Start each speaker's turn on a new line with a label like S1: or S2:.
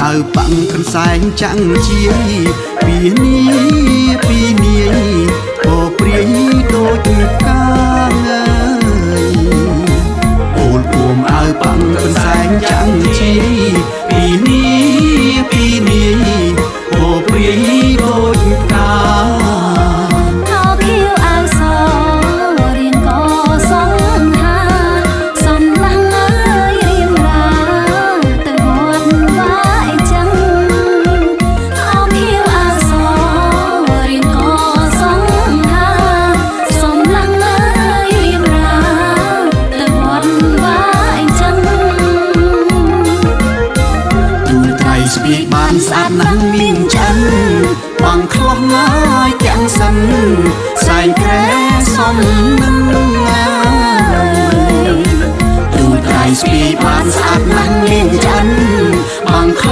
S1: អាវប៉ាំងកន្សែងចាំងជាយពីនីពីនាយពោព្រាយដូចកាងអើយអូលពួមអាវប៉ាំងកន្សែងចាំងជាយពីនីពីនាយពោព្រាយដូចកា
S2: ខោខៀវអាវសរៀងកសង្ហាសំឡាំងអើយរៀមរាទៅវត្តវាអីចឹងខោខៀវអាវសរៀងកសង្ហាសំឡាំងអើយរៀមរាទៅវត្តវាអីចឹង
S1: ទូលត្រៃស្ពាយបានស្អាតណាស់មានឆ្អិនបងខ្លោះងាយទាំងសិនសែងក្រែសំនឹងអើយទូលត្រៃស្ពាយបានស្អាតណាស់មានឆ្អិនបងខ្លោះ